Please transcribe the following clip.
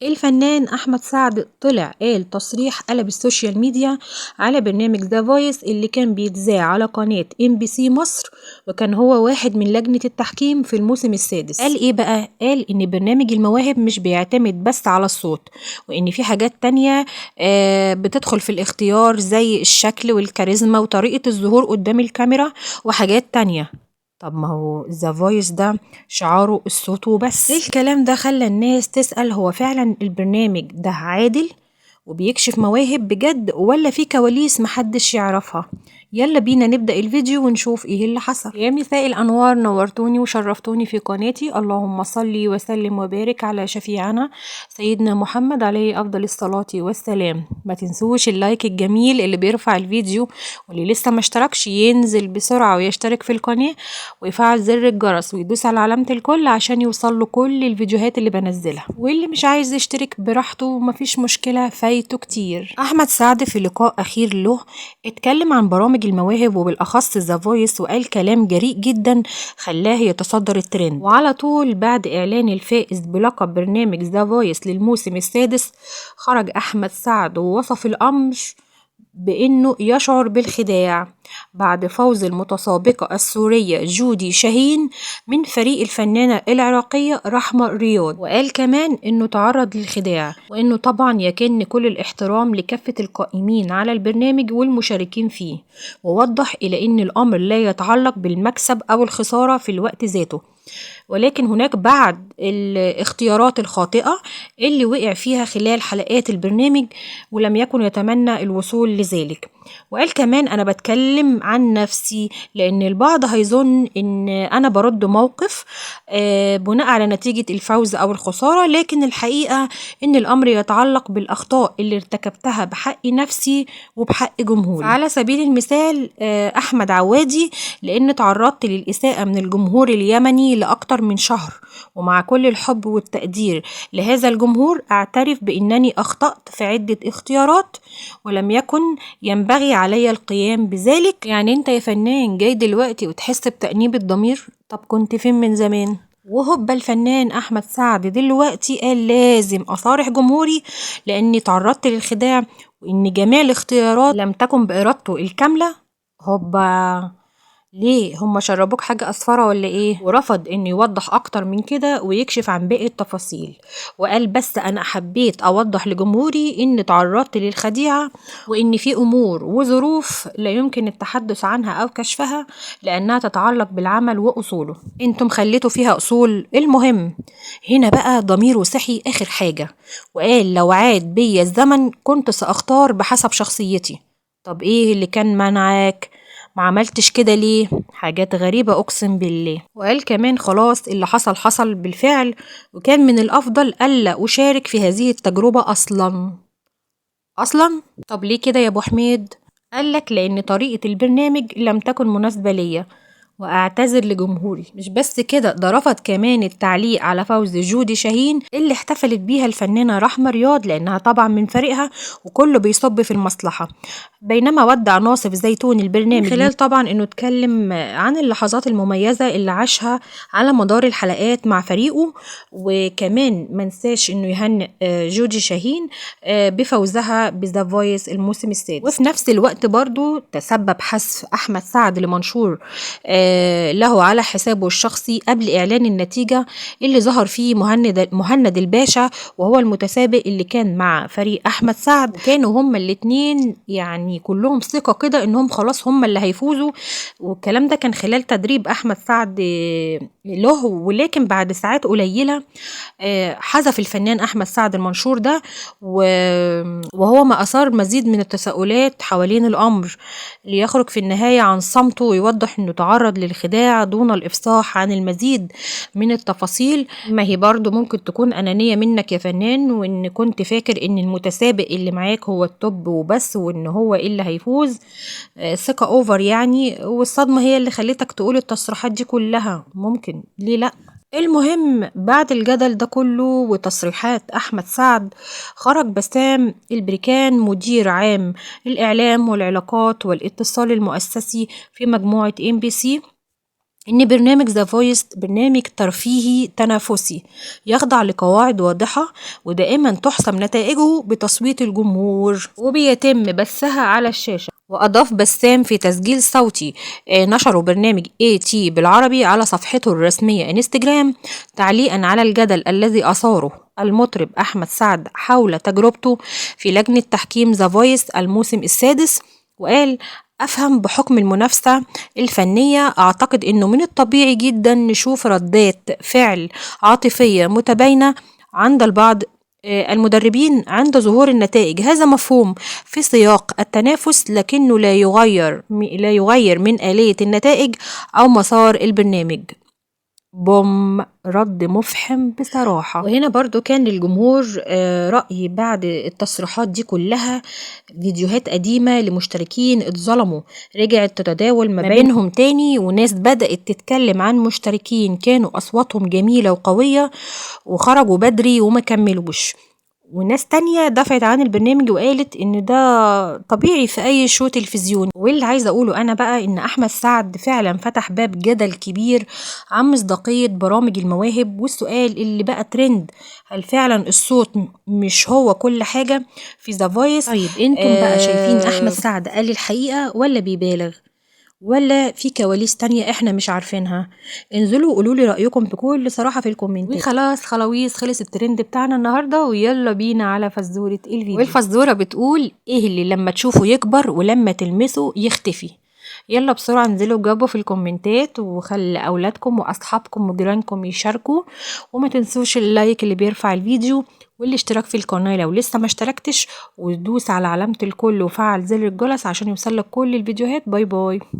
الفنان أحمد سعد طلع قال تصريح قلب ال social media على برنامج The Voice اللي كان بيتذاع على قناة MBC مصر، وكان هو واحد من لجنة التحكيم في الموسم السادس. قال ايه بقى؟ قال ان برنامج المواهب مش بيعتمد بس على الصوت، وان في حاجات تانية بتدخل في الاختيار زي الشكل والكاريزما وطريقة الظهور قدام الكاميرا وحاجات تانية. طب ما هو The Voice ده شعاره الصوت وبس. الكلام ده خلى الناس تسأل، هو فعلا البرنامج ده عادل وبيكشف مواهب بجد ولا في كواليس محدش يعرفها؟ يلا بينا نبدأ الفيديو ونشوف ايه اللي حصل. يا مساء الأنوار، نورتوني وشرفتوني في قناتي. اللهم صلي وسلم وبارك على شفيعنا سيدنا محمد عليه أفضل الصلاة والسلام. ما تنسوش ال like الجميل اللي بيرفع الفيديو، واللي لسه ما اشتركش ينزل بسرعة ويشترك في القناة ويفعل زر الجرس ويدوس على علامة الكل عشان يوصل له كل الفيديوهات اللي بنزلها. واللي مش عايز يشترك براحته مفيش مشكلة، فايته كتير. أحمد سعد في لقاء أخير له اتكلم عن برامج المواهب وبالأخص The Voice، وقال كلام جريء جدا خلاه يتصدر الترند. وعلى طول بعد إعلان الفائز بلقب برنامج The Voice للموسم السادس، خرج أحمد سعد ووصف الأمر بأنه يشعر بالخداع بعد فوز المتسابقة السورية جودي شاهين من فريق الفنانة العراقية رحمة رياض. وقال كمان أنه تعرض للخداع، وأنه طبعا يكن كل الاحترام لكافة القائمين على البرنامج والمشاركين فيه، ووضح إلى أن الأمر لا يتعلق بالمكسب أو الخسارة في الوقت ذاته، ولكن هناك بعض الاختيارات الخاطئة اللي وقع فيها خلال حلقات البرنامج ولم يكن يتمنى الوصول لذلك. وقال كمان أنا بتكلم عن نفسي لأن البعض هيظن إن أنا برد موقف بناء على نتيجة الفوز أو الخسارة، لكن الحقيقة إن الأمر يتعلق بالأخطاء اللي ارتكبتها بحق نفسي وبحق جمهوري. على سبيل المثال أحمد عوادي، لأن تعرضت للإساءة من الجمهور اليمني لأكثر من شهر، ومع كل الحب والتقدير لهذا الجمهور أعترف بأنني أخطأت في عدة اختيارات ولم يكن ينبغي علي القيام بذلك. يعني أنت يا فنان جاي دلوقتي وتحس بتأنيب الضمير؟ طب كنت فين من زمان؟ وهوبا الفنان أحمد سعد دلوقتي قال لازم أصارح جمهوري لأني تعرضت للخداع وإن جميع الاختيارات لم تكن بإرادته الكاملة. هوبا، ليه هم شربوك حاجة أصفرة ولا إيه؟ ورفض إنه يوضح أكتر من كده ويكشف عن باقي التفاصيل، وقال بس أنا حبيت أوضح لجمهوري إن تعرضت للخديعة وإن في أمور وظروف لا يمكن التحدث عنها أو كشفها لأنها تتعلق بالعمل وأصوله. أنتم خليتوا فيها أصول. المهم هنا بقى ضميره صحي آخر حاجة، وقال لو عاد بيا الزمن كنت سأختار بحسب شخصيتي. طب إيه اللي كان منعك؟ ما عملتش كده ليه؟ حاجات غريبة أقسم بالله. وقال كمان خلاص اللي حصل حصل بالفعل، وكان من الأفضل ألا أشارك في هذه التجربة أصلا. أصلا؟ طب ليه كده يا أبو حميد؟ قالك لأن طريقة البرنامج لم تكن مناسبة ليا وأعتذر لجمهوري. مش بس كده، ده رفض كمان التعليق على فوز جودي شاهين اللي احتفلت بيها الفنانة رحمة رياض لأنها طبعا من فريقها وكله بيصب في المصلحة، بينما ودع ناصف زيتون البرنامج من خلال طبعا انه اتكلم عن اللحظات المميزة اللي عاشها على مدار الحلقات مع فريقه، وكمان منساش انه يهنئ جودي شاهين بفوزها ب The Voice الموسم السادس. وفي نفس الوقت برضو تسبب حذف أحمد سعد لمنشور له على حسابه الشخصي قبل إعلان النتيجة اللي ظهر فيه مهند الباشا، وهو المتسابق اللي كان مع فريق أحمد سعد. كانوا هما الاتنين يعني كلهم ثقة كده إنهم خلاص هما اللي هيفوزوا، والكلام ده كان خلال تدريب أحمد سعد له. ولكن بعد ساعات قليلة حذف الفنان أحمد سعد المنشور ده، وهو ما أثار مزيد من التساؤلات حوالين الأمر، ليخرج في النهاية عن صمته ويوضح إنه تعرض للخداع دون الإفصاح عن المزيد من التفاصيل. ما هي برضو ممكن تكون أنانية منك يا فنان، وإن كنت فاكر إن المتسابق اللي معاك هو ال top وبس، وإن هو اللي هيفوز. ثقة over يعني، والصدمة هي اللي خلتك تقول التصريحات دي كلها. ممكن، ليه لأ؟ المهم بعد الجدل ده كله وتصريحات أحمد سعد، خرج بسام البريكان مدير عام الإعلام والعلاقات والاتصال المؤسسي في مجموعة MBC إن برنامج The Voice برنامج ترفيهي تنافسي يخضع لقواعد واضحة، ودائما تحسم نتائجه بتصويت الجمهور وبيتم بثها على الشاشة. وأضاف بسام في تسجيل صوتي نشره برنامج ET بالعربي على صفحته الرسمية انستجرام تعليقا على الجدل الذي أثاره المطرب أحمد سعد حول تجربته في لجنة تحكيم The Voice الموسم السادس، وقال: أفهم بحكم المنافسة الفنية أعتقد أنه من الطبيعي جدا نشوف ردات فعل عاطفية متباينة عند البعض المدربين عند ظهور النتائج، هذا مفهوم في سياق التنافس، لكنه لا يغير من آلية النتائج أو مسار البرنامج. بوم، رد مفحم بصراحة. وهنا برضو كان للجمهور رأي بعد التصريحات دي كلها. فيديوهات قديمة لمشتركين اتظلموا رجعت تتداول ما بينهم تاني، وناس بدأت تتكلم عن مشتركين كانوا أصواتهم جميلة وقوية وخرجوا بدري وما كملوش، وناس تانية دفعت عن البرنامج وقالت ان ده طبيعي في اي شو تلفزيوني. واللي عايزة اقوله انا بقى ان احمد سعد فعلا فتح باب جدل كبير عن مصداقية برامج المواهب، والسؤال اللي بقى ترند: هل فعلا الصوت مش هو كل حاجة في The Voice؟ طيب انتم بقى شايفين احمد سعد قال الحقيقة ولا بيبالغ، ولا في كواليس تانية احنا مش عارفينها؟ انزلوا وقولوا لي رأيكم بكل صراحة في الكومنتات. وخلاص خلاويص، خلص الترند بتاعنا النهاردة، ويلا بينا على فزورة الفيديو. والفزورة بتقول: ايه اللي لما تشوفه يكبر ولما تلمسه يختفي؟ يلا بسرعة انزلوا جاوبوا في الكومنتات، وخلي أولادكم وأصحابكم وجيرانكم يشاركوا، وما تنسوش ال like اللي بيرفع الفيديو والاشتراك في القناة لو لسه ما اشتركتش، وتدوس على علامة الكل وفعل زر الجرس عشان يوصلك كل الفيديوهات. bye bye.